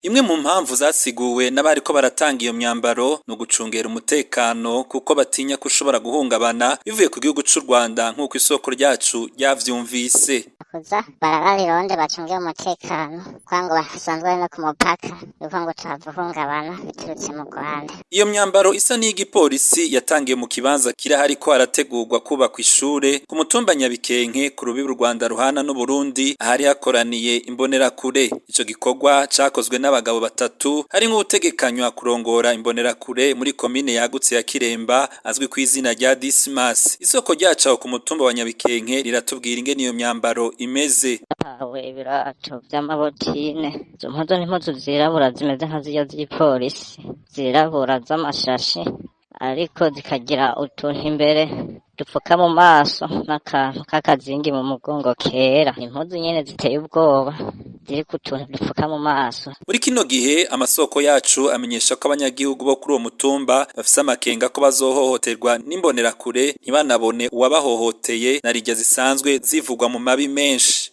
Imwe mu mpamvu zasiguwe n'abariko baratanga iyo myambaro ni ugucungera umutekano kuko batinya ko ushobora guhungabana bivuye ku gihugu c'u Rwanda nk'uko isoko ryacu ryavyumvise. Kuza bararara ironde bacungera umutekano kugira ngo basanzwe bari no ku mupaka yuko ngo uhungabana biturutse mu Rwanda. Iyo myambaro isa n'iy'igipolisi yatangiye mu kibanza kiri ahariko harategurwa kubakwa ishure ku mutumba Nyabikenke ku rubibi u Rwanda ruhana n'Uburundi ahari hakoraniye imbonerakure. Ico gikorwa cakozwe n'abagabo batatu harimwo uwutegekanywa kurongora imbonerakure muri komine yagutse ya Kiremba azwi kw'izina rya Dismas. Isoko ryacu aho ku mutumba wa Nyabikenke riratubwira ingene iyo myambaro imeze. Bahawe ibirato vy'amabotine, izo mpuzu n'impuzu zirabura zimeze nka zirya z'igipolisi, zirabura z'amashashe ariko zikagira utuntu imbere dupfuka mu maso n'akantu k'akazingi mu mugongo kera. Impuzu nyene ziteye ubwoba ziriko utuntu dupfuka mu maso. Muri kino gihe amasoko yacu amenyesha ko abanyagihugu bo kuri uwo mutumba bafise amakenga ko bazohohoterwa n'imbonerakure ntibanabone uwabahohoteye na rirya zisanzwe zivugwa mu mabi menshi.